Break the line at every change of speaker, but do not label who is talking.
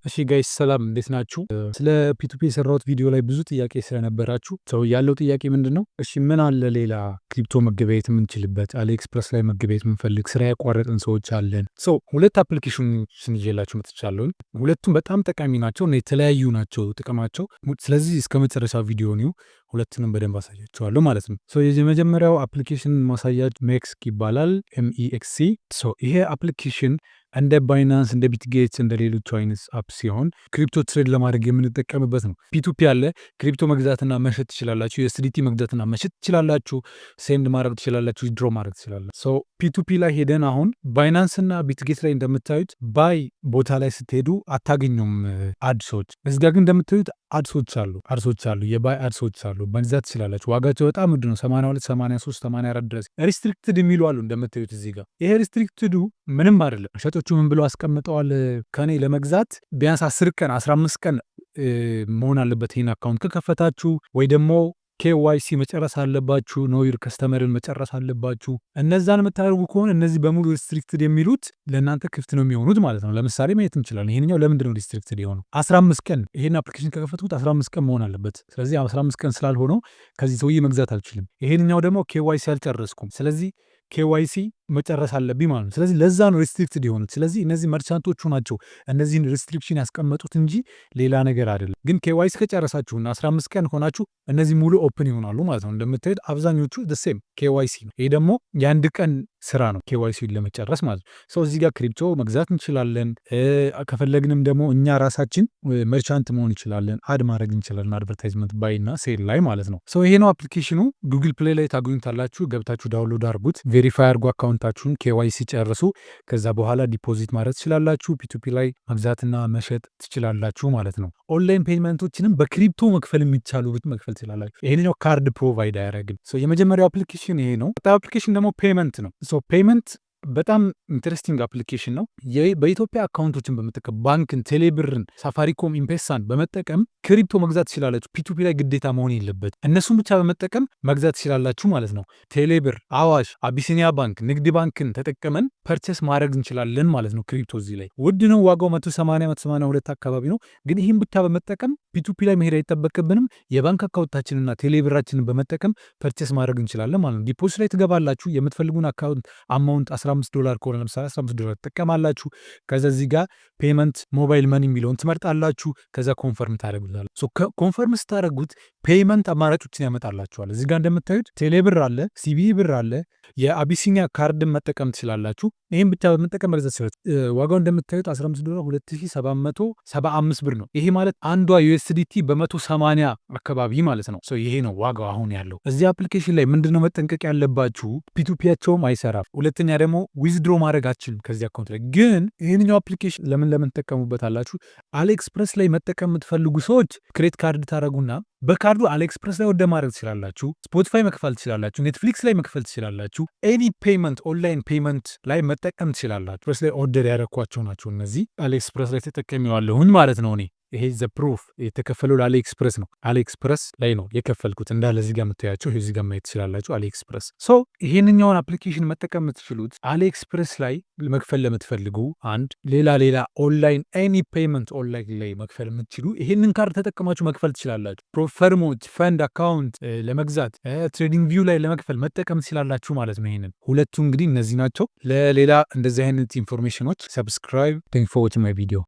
እሺ guys፣ ሰላም፣ እንዴት ናችሁ? ስለ P2P የሰራሁት ቪዲዮ ላይ ብዙ ጥያቄ ስለነበራችሁ so ያለው ጥያቄ ምንድን ነው? እሺ፣ ምን አለ ሌላ crypto መገበያየት የምንችልበት? AliExpress ላይ መገበያየት የምንፈልግ፣ ስራ ያቋረጥን ሰዎች አለን። So ሁለት application ኖችን ይዤላችሁ መጥቻለሁኝ። ሁለቱም በጣም ጠቃሚ ናቸው እና የተለያዩ ናቸው ጥቅማቸው። ስለዚህ እስከ መጨረሻ ቪዲዮ ነው፣ ሁለቱንም በደንብ አሳያችኋለሁ ማለት ነው። So የመጀመሪያው application ማሳያችሁ MEXC ይባላል። MEXC። So ይሄ application እንደ Binance፣ እንደ Bitget፣ እንደ ሌሎቹ አይነት app ሲሆን crypto trade ለማድረግ የምንጠቀምበት ነው። P2P አለ። Crypto መግዛትና መሸጥ ትችላላችሁ። USDT መግዛትና መሸጥ ትችላላችሁ። Send ማድረግ ትችላላችሁ። Withdraw ማድረግ ትችላላችሁ። So P2P ላይ ሄደን አሁን Binance እና Bitget ላይ እንደምታዩት buy ቦታ ላይ ስትሄዱ አታገኙም ads ኦች። እዚጋ ግን እንደምታዩት ads ኦች አሉ፣ ads ኦች አሉ፣ የ buy ads ኦች አሉ። መግዛት ትችላላችሁ። ዋጋቸው በጣም ውድ ነው። 82፣ 83፣ 84 ድረስ restricted የሚሉ አሉ እንደምታዩት እዚህ ጋር። ይሄ restricted ኡ ምንም አይደለም። ሸጮቹ ምን ብለው አስቀምጠዋል? ከኔ ለመግዛት ቢያንስ 10 ቀን፣ 15 ቀን መሆን አለበት ይህን account ከከፈታችሁ፣ ወይ ደግሞ KYC መጨረስ አለባችሁ፣ know your customer ን መጨረስ አለባችሁ። እነዛን የምታደርጉ ከሆነ እነዚህ በሙሉ restricted የሚሉት ለእናንተ ክፍት ነው የሚሆኑት ማለት ነው። ለምሳሌ ማየት እንችላለን። ይሄንኛው ለምንድን ነው restricted የሆነው? 15 ቀን፣ ይሄን application ከከፈትኩት 15 ቀን መሆን አለበት። ስለዚህ 15 ቀን ስላልሆነው ከዚህ ሰውዬ መግዛት አልችልም። ይሄንኛው ደግሞ KYC አልጨረስኩም። ስለዚህ KYC መጨረስ አለብኝ ማለት ነው። ስለዚህ ለዛ ነው restricted የሆኑት። ስለዚህ እነዚህ merchant ኦቹ ናቸው እነዚህን restriction ያስቀመጡት እንጂ ሌላ ነገር አይደለም። ግን KYC ከጨረሳችሁና 15 ቀን ሆናችሁ እነዚህ ሙሉ open ይሆናሉ ማለት ነው። እንደምታዩት አብዛኞቹ same KYC ነው። ይሄ ደግሞ የአንድ ቀን ስራ ነው KYC ለመጨረስ ማለት ነው። So እዚህ ጋር crypto መግዛት እንችላለን። ከፈለግንም ደግሞ እኛ ራሳችን merchant መሆን እንችላለን። Add ማድረግ እንችላለን። Advertisement buy እና sell ላይ ማለት ነው። So ይሄ ነው application ኑ። Google Play ላይ ታገኙታላችሁ። ገብታችሁ download አድርጉት። Verify አድርጉ account ኣችሁን፣ KYC ጨርሱ። ከዛ በኋላ deposit ማድረግ ትችላላችሁ። P2P ላይ መግዛትና መሸጥ ትችላላችሁ ማለት ነው። Online payment ኦችንም በ crypto መክፈል የሚቻሉ መክፈል ትችላላችሁ። ይሄኛው card provide አያደርግም። የመጀመሪያው application ይሄ ነው። ቀጣዩ application ደግሞ payment ነው። Payment በጣም interesting application ነው። በኢትዮጵያ account ኦችን በመጠቀም ባንክን፣ ቴሌብርን፣ ሳፋሪኮም፣ M-Pesa ን በመጠቀም crypto መግዛት ትችላላችሁ። P2P ላይ ግዴታ መሆን የለበት። እነሱን ብቻ በመጠቀም መግዛት ትችላላችሁ ማለት ነው። ቴሌብር፣ አዋሽ፣ አቢሲኒያ ባንክ፣ ንግድ ባንክን ተጠቅመን purchase ማድረግ እንችላለን ማለት ነው። Crypto እዚህ ላይ ውድ ነው። ዋጋው 180፣ 182 አካባቢ ነው። ግን ይህም ብቻ በመጠቀም P2P ላይ መሄድ አይጠበቅብንም። የባንክ account ኣችንና ቴሌብራችንን በመጠቀም purchase ማድረግ እንችላለን ማለት ነው። Deposit ላይ ትገባላችሁ። የምትፈልጉን account amount 15 ዶላር ከሆነ ለምሳሌ 15 ዶላር ትጠቀማላችሁ። ከዛ እዚህ ጋር payment mobile money የሚለውን ትመርጣላችሁ። ከዛ confirm ታደርጉታል። Confirm ስታደርጉት payment አማራጮችን ያመጣላችኋል። እዚህ ጋር እንደምታዩት ቴሌብር አለ፣ CBE ብር አለ፣ የአቢሲኒያ ካርድን መጠቀም ትችላላችሁ። ይህም ብቻ በመጠቀም መግዛት ትችላላችሁ። ዋጋው እንደምታዩት 15 ዶላር 2775 ብር ነው። ይሄ ማለት አንዷ USDT በ180 አካባቢ ማለት ነው። ይሄ ነው ዋጋው አሁን ያለው። እዚህ application ላይ ምንድነው መጠንቀቅ ያለባችሁ? P2P ያቸውም አይሰራም። ሁለተኛ ደግሞ withdraw ማድረግ አትችሉም ከዚህ account ላይ። ግን ይህንኛው application ለምን ለምን ትጠቀሙበታላችሁ? AliExpress ላይ መጠቀም የምትፈልጉ ሰዎች create card ታደረጉና በካርዱ AliExpress ላይ order ማድረግ ትችላላችሁ። Spotify መክፈል ትችላላችሁ። Netflix ላይ መክፈል ትችላላችሁ። Any payment፣ online payment ላይ መጠቀም ትችላላችሁ። AliExpress ላይ order ያደረኳቸው ናቸው እነዚህ። AliExpress ላይ ተጠቀሚዋለሁኝ ማለት ነው እኔ። ይሄ the proof የተከፈለው ለ AliExpress ነው። AliExpress ላይ ነው የከፈልኩት እንዳለ እዚህ ጋር የምታያቸው፣ እዚህ ጋር ማየት ትችላላችሁ። AliExpress። So ይሄንኛውን application መጠቀም የምትችሉት AliExpress ላይ መክፈል ለምትፈልጉ አንድ ሌላ ሌላ online any payment online ላይ መክፈል የምትችሉ ይሄንን ካርድ ተጠቅማችሁ መክፈል ትችላላችሁ። Prop firm ኦች፣ fund account ለመግዛት፣ TradingView ላይ ለመክፈል መጠቀም ትችላላችሁ ማለት ነው። ይሄንን ሁለቱ እንግዲህ እነዚህ ናቸው። ለሌላ እንደዚህ አይነት information ኖች subscribe። Thank for watching my video.